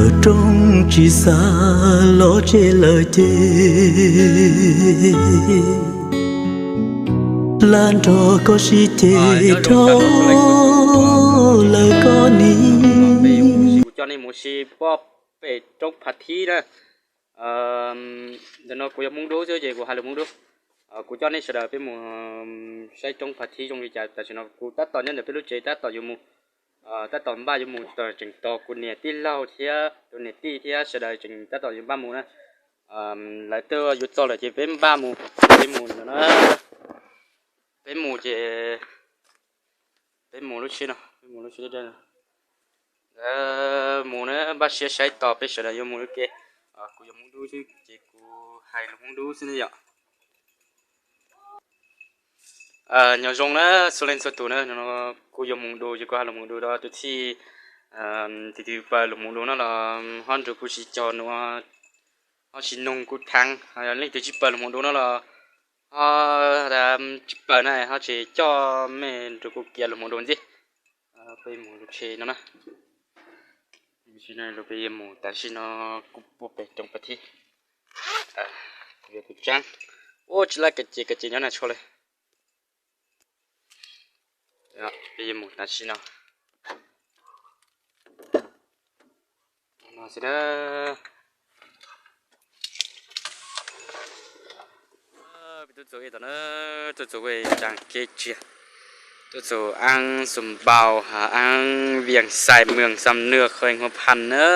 Roob tsis xav los tseg lawm ces, lam nrog koj sib ceg dhau lawm koj ni. Kuv coj nej mus si pob pem roob Phav Thib na. Ntawm no kuv yog Hmoob Dub xwb ces kuv hais lus Hmoob Dub. Kuv coj nej sawv daws peb mus saib roob Phav Thib zoo li cas. Tam sim no kuv tab tom nyob ntawm peb lub tsev tab tom yuav mus, tab tom npaj yuav mus tseem tos kuv niam tij laug thiab tus niam tij thiab sawv daws tseem tab tom yuav npaj mus na. Lawv twb yuav txog lawm ces peb npaj mus, peb mus no na. Peb mus ces, peb mus lub tsheb no, peb mus lub tsheb dawb dawb no. Mus na, npaj siab saib tos peb sawv daws yuav mus ua ke. Kuv yog Hmoob Dub xwb ces kuv hais lus Hmoob Dub xwb ne yom. Nyob zoo na txhua leej txhua tus na, kuv yog Hmoob Dub ces kuv hais lus Hmoob Dub rau tus txij, tus twg paws lus Hmoob Dub no los ho nrog kuv sib cog nuav, ho sib noog kuv theej. Leej twg tsis paws lus Hmoob Dub no los ho tsis paws na, ho tsis coj mej nrog kuv kiav lus Hmoob Dub ntxiv. Peb mus lub tsheb no na. Lub tsheb no peb yuav mus tam sim no kuj puag pem roob Phav Thib. Kuv yuav tus tsaab. Ua tsis laj, kav ces kav ces nyob na tshuav le. Peb yuav mus tam sim no. No xwb na. Peb tuaj txug ib tom na, tuaj txug ib tsaam kev tsiaj, tuaj txug aeb Xus Npaus, aeb Vias Xais, Mws Xam Nwj, Qhua Hua Phas na.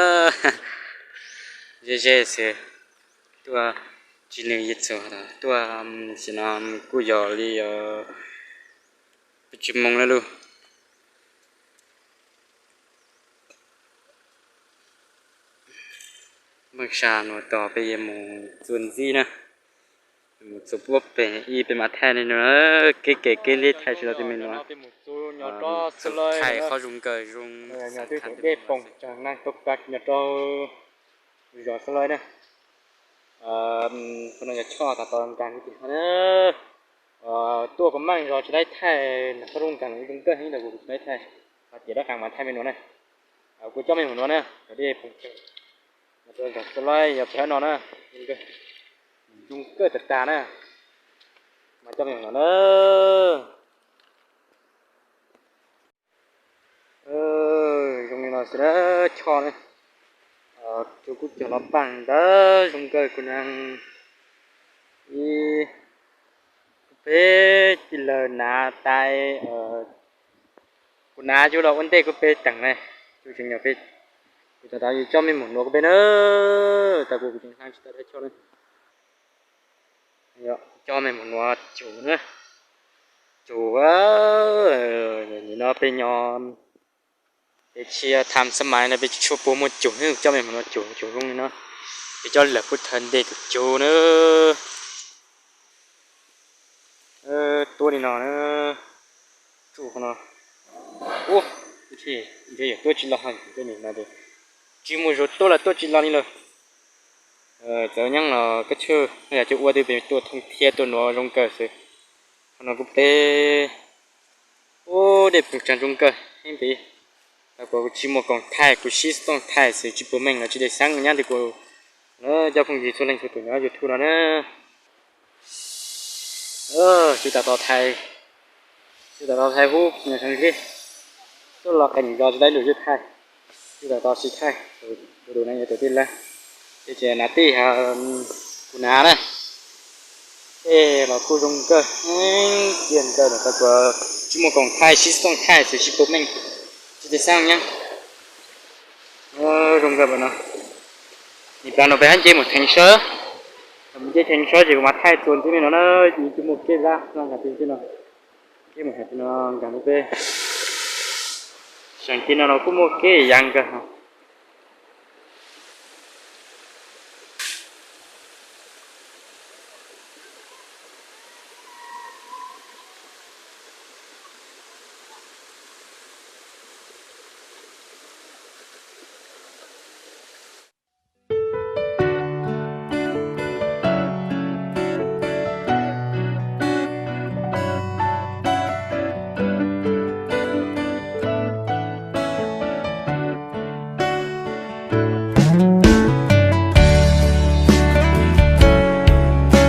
Ze ze xwb, tuaj tsis nws yej txug tuaj, sim no kuj yog li peb tsib moos lawm lauj. Npaj sab nuav tos peb yuav mus txuas ntxiv na. Mus txuas puab pem ib peb mam thaij li no, kev kev kev ntej thaij tsis tau tej me nuav. Thaij qhov zoo nkawj zoo. Dej poog tsaag naag tau kag nyob rau zos Xab Laib na. Qhov no yog choj tas tau nkaag li tim no na. Tuaj kuv maaj zog tsis laib thaij qhov zoo nkaag zoo nkawj heev ntawm kuv tsis laib thaij. Tiam dab qees mas thaij me nuav na. Kuv coj mej mus nuav na, cov dej poog tsaag. Zos Xab Laib yog pem no na, zoo nkawj tag tag na. Mas coj mej mus nuav na. Zoo li no xwb na, choj na. Rua kuv cog los paaj ntawd zoo nkawj kuv naag ib, kuv peb tij lawg nav tais, kuv nav yug los ua ntej kuv peb teem na. Yug tseem nyuam peb, kuv tas tau yug coj mej mus nuav kuv peb na. Tas kuv kuv tseem hla tsis tau dab choj na. Coj mej mus nuav cug na. Cug, nim no peb nyob peb tsis tham xab mais no peb tsis tshua puag muaj cug, coj mej mus nuav cug, cug zoo li no. Peb coj lawm puag thawv ntej tus cug na. Tuab li no na. Tsuj qhov no. Ub, ntshe yog tuab tsis loj, tsis muaj zug tuab los tuab tsis loj li lawm. Txawv nyaab los kab tshwj, yog cov ua twb peb tuaj thooj thiab tuaj nuav zoo kawg xwb. Qhov no kuj peb, ub, dej poog tsaag zoo kawg heev peb. Tau kuv tsis muaj koom thaij, kuv sib tooj thaij xwb tsis puag meej los tsis dej xeeb nyab ntawd kuv, cov phooj ywg txhua leej txhua tus nyob YouTube no na. Tsis tas tau thaij, tsis tas tau thaij hub nyob tseem zeb, tuaj los qee zos tsis laib lug yuav thaij, tsis tas tau sib thaij, tus dub na yog tus tij laug, ces ces nav tij, kuv nav na. Tej los kuj zoo nkauj, heev tiag nkauj, tau kuv tsis muaj koom thaij, sib tooj thaij xwb tsis puag meej, tsis tas xeeb nyab. Zoo nkauj npaum no. Nim plag no peb hab nce mus theev sab, mus nce theev sab ces kuv mam thaij txuas ntxiv li no na, kuj muaj kev lab no nkaag peb no, kev mus hais no nkaag peb, seem ti no los kuj muaj kev yaav nkaag.